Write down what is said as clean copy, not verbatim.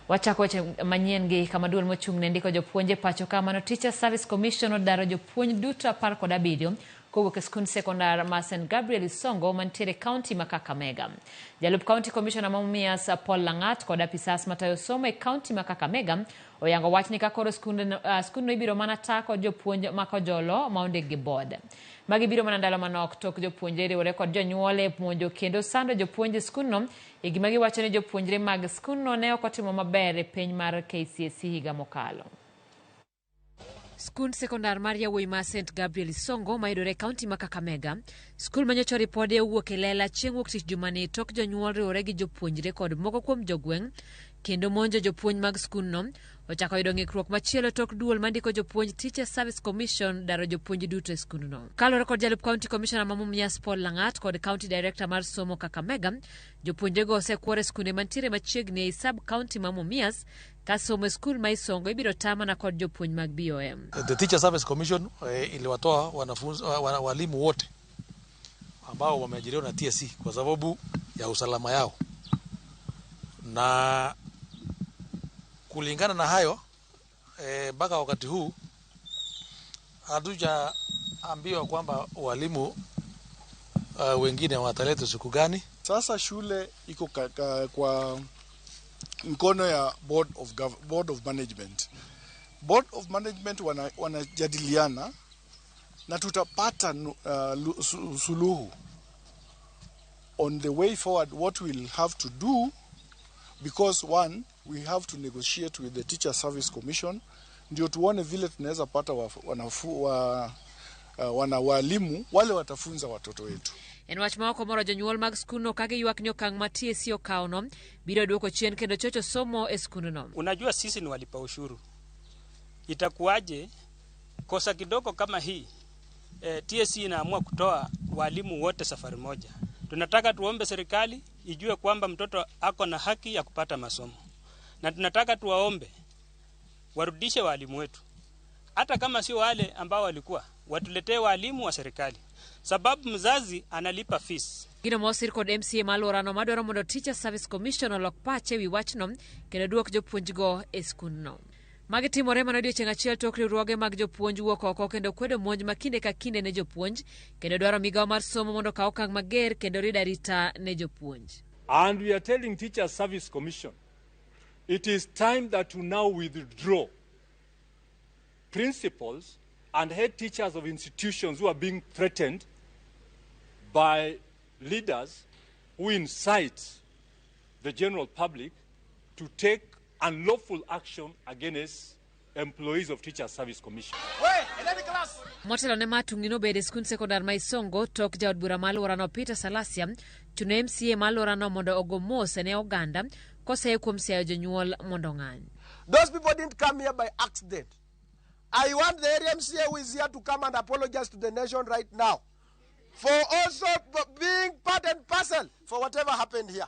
Wachako weche manyien gi kama duol mochung' ne ndiko jopuonj e pacho ka mano Teacher Service Commission odaro jopuonj duto 17 kowuok e skund sekondar ma St Gabriel Isongo mantiere e kaunti ma Kakamega. Jalup County Commissioner ma Mumias Paul Langat kod apisas matayo somo e kaunti ma Kakamega oyango wachni ka koro skundno uh, ibiro mana ta kod jopuonj ma Kojolo ma ondik gi board. Magi biro mana ndalo manok tok jopuonjre riwore kod jonyuol e monjo kendo sando jopuonj e skundno e gima giwacho ni jopuonjre mag skundno ne ok otimo maber e penj mar KCSE higa mokalo. Skund sekondar mar yawuoyi ma St Gabriel Isongo mayudore e kaunti ma Kakamega, skul manyocha ripode owuok e lela chieng' wuok tich jumani tok jonyuol riwore gi jopuonjre kod moko kuom jogweng' kendo monjo jopuonj mag skundno ochako yudo ng'ikruok machielo tok duol mandiko jopuonj Teacher Service Commission daro jopuonj duto e skundno. Kaluwore kod jalup County Commissioner ma Mumias Paul Langat kod County Director mar somo Kakamega, jopuonjrego osekwor e skunde mantiere machiegni ei sub county ma Mumias ka somo e skul ma Isongo ibiro ta mana kod jopuonj mag BOM. The Teacher Service Commission iliwatoa wanafunzi walimu wote ambao wameajiriwa na TSC kwa sababu ya usalama yao, na kulingana na hayo mpaka wakati huu hatujaambiwa kwamba walimu wengine wataletwa siku gani. Sasa shule iko kwa mkono ya board of management. Board of management wanajadiliana na tutapata suluhu on the way forward what we'll have to do, because one, we have to negotiate with the Teacher Service Commission ndio tuone vile tunaweza pata wana walimu wale watafunza watoto wetu. En wach ma ok omoro jonyuol mag skundno ka giywak ni okang' ma TSC okawono biro duoko chien kendo chocho somo e skundno. Unajua sisi ni walipa ushuru, itakuwaje kosa kidogo kama hii TSC inaamua kutoa walimu wote safari moja? Tunataka tuombe serikali ijue kwamba mtoto ako na haki ya kupata masomo, na tunataka tuwaombe warudishe walimu wetu, hata kama sio wale ambao walikuwa, watuletee walimu wa serikali, sababu mzazi analipa fees. Gino mosir kod MCA ma alworano madwaro mondo Teacher Service Commission olok pache ewi wachno kendo duok jopuonjgo e skundno. Magi timore mana odiechieng' achiel tok riwruoge mag jopuonj wuok oko kendo kwedo monj ma kinde ka kinde ne jopuonj kendo dwaro migawo mar somo mondo okaw okang' mager kendo rid arita ne jopuonj. And we are telling Teacher Service Commission, it is time that you now withdraw principals and head teachers of institutions who are being threatened by leaders who incite the general public to take unlawful action against employees of Teacher Service Commission. Motelo ne ma tungni nobedo e skund sekondar ma Isongo tok jaod bura ma alworano Peter Salasia chuno MCA ma alworano mondo ogo mos ne oganda koseyo kuom siayo jonyuol mondo ong'any. Those people didn't come here by accident. I want the area MCA who is here to come and apologize to the nation right now for also being part and parcel for whatever happened here.